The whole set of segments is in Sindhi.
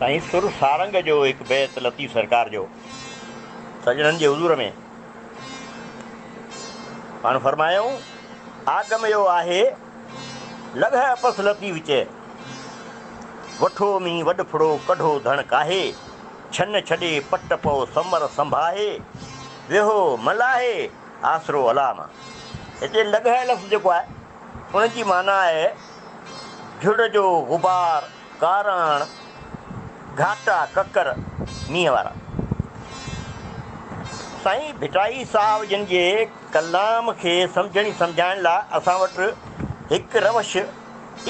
سائين سر سارنگ جو هڪ بيت لطيف سرڪار جو سڄڻن جي حضور ۾ پاڻ فرمايائون، آگم اهو آهي، لڳهه پس لطيف چئي، وٺو مينهن وڏ ڦڙو ڪڍو ڌڻ ڪاهي، ڇن ڇڏي پٽ پئو سمر سنڀاهي، ويهو ملاهي آسرو الله مان. هتي لڳهه لفظ جيڪو آهي ان جي معنيٰ آهي جھڙ جو غبار، ڪاراڻ، گھاٽا ڪڪر، مينهن وارا. سائين ڀٽائي صاحب جن جي ڪلام کي سمجھڻ سمجھائڻ لاء اسان وٽ هڪ روش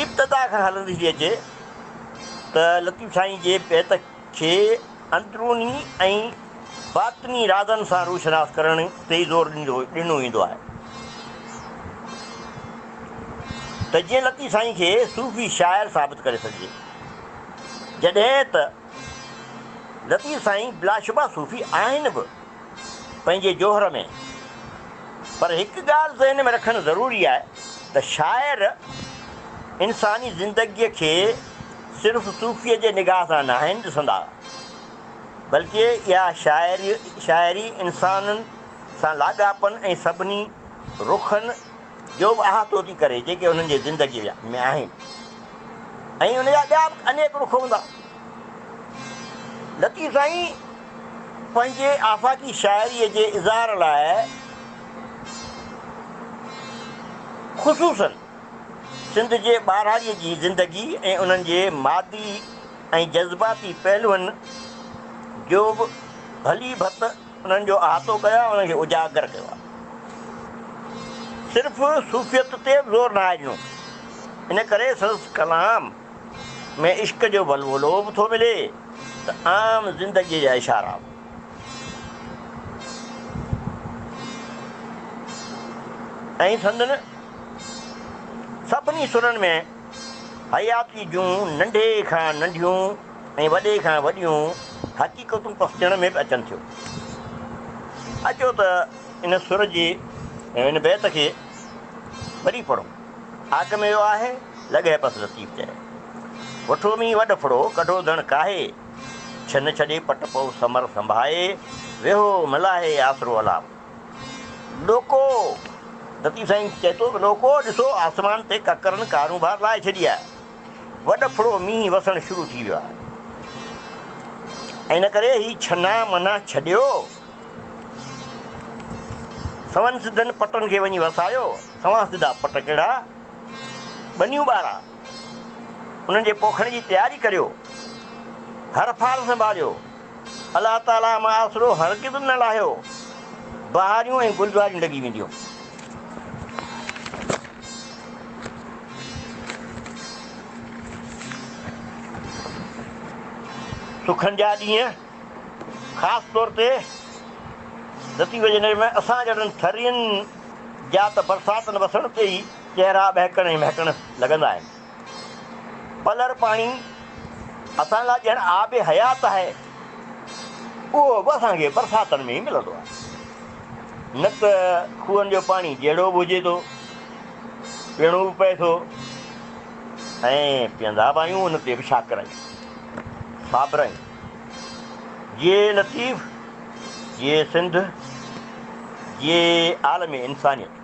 ابتدا کان هلندي ٿي اچي ته لطيف سائين جي بيت کي اندروني ۽ باطني رازن سان روشناس ڪرڻ تي ئي زور ڏنو ويندو آهي ته جيئن لطيف سائين کي صوفي شاعر ثابت ڪري سگهجي. جڏهن ته لطيف سائين بلاشبه صوفي آهن به پنهنجي جوهر ۾، پر هڪ ڳالهه ذهن ۾ رکڻ ضروري آهي ته شاعر انساني زندگيء کي صرف صوفيء جي نگاهه سان ناهن ڏسندا، بلڪه اها شاعري انسانن سان لاڳاپن ۽ سڀني رخن جو به احاطو ٿي ڪري، جيڪي انهن جي زندگيء ۾ آهن ۽ ان جا ٻيا به انيڪ رخ هوندا. لطيف سائين پنهنجي آفاقي شاعريء جي اظهار لاء خصوصاً سنڌ جي ٻهراڙيء جي زندگي ۽ انهن جي مادي ۽ جذباتي پهلوئن جو به ڀلي ڀت انهن جو احاطو ڪيو آهي، انهن کي اجاگر ڪيو آهي. صرف صوفيت تي به زور ناهي ڏنو، ان ڪري سندس ڪلام ۾ عشق جو ولولو به ٿو ملي ته عام زندگيء جا اشارا به. ۽ سندن سڀني سرن ۾ حياتيء جون ننڍي کان ننڍيون ۽ وڏي کان وڏيون حقيقتون پسجڻ ۾ به اچن ٿيون. اچو ته ان سر جي ان بيت کي وري پڙهون. آگ ۾ ويو آهي، لڳهه پس لطيف چئي. وٺو مينهن وڏ ڦڙو، ڪڍو ڌڻ ڪاهي. ڇن ڇڏي پٽ پئو سمر سنڀائي، ويهو ملاهي آسرو الله. لوڪو! لطيف سائين چئي ٿو ته لوڪو! ڏسو آسمان تي ڪڪرن ڪارونڀار لاهي ڇڏي آهي. وڏ ڦڙو مينهن وسڻ شروع ٿي ويو آهي. ان ڪري هي ڇنا منا ڇڏيو. سنئن سڌن پٽن کي وڃي وسايو. سنوان سڌا پٽ ڪهڙا؟ ٻنيون ٻارا. انهن جي پوکڻ جي تياري ڪريو. هر ڦار سنڀاليو. الله تعاليٰ مان آسرو هرگز نه لاهيو، بهاريون ۽ گلزاريون لڳي وينديون. سکن جا ڏينهن خاص طور تي لطيف جي نظر ۾ اسان جهڙن ٿرين جا ته برساتن وسڻ تي ئي چهرا ٻهڪڻ ۽ مهڪڻ لڳندا آهن. پلر پاڻي اسان لاء ڄڻ آب حيات آهي، اهو به اسان کي برساتن ۾ ئي ملندو آهي. نه ته کوهن جو پاڻي جهڙو به هجي ٿو، پيئڻو به پئي ٿو ۽ پيئندا به آهيون، ان تي به شاڪر آهيون، صابر آهيون. جيئي لطيف، جيئي سنڌ، جيئي عالم انسانيت.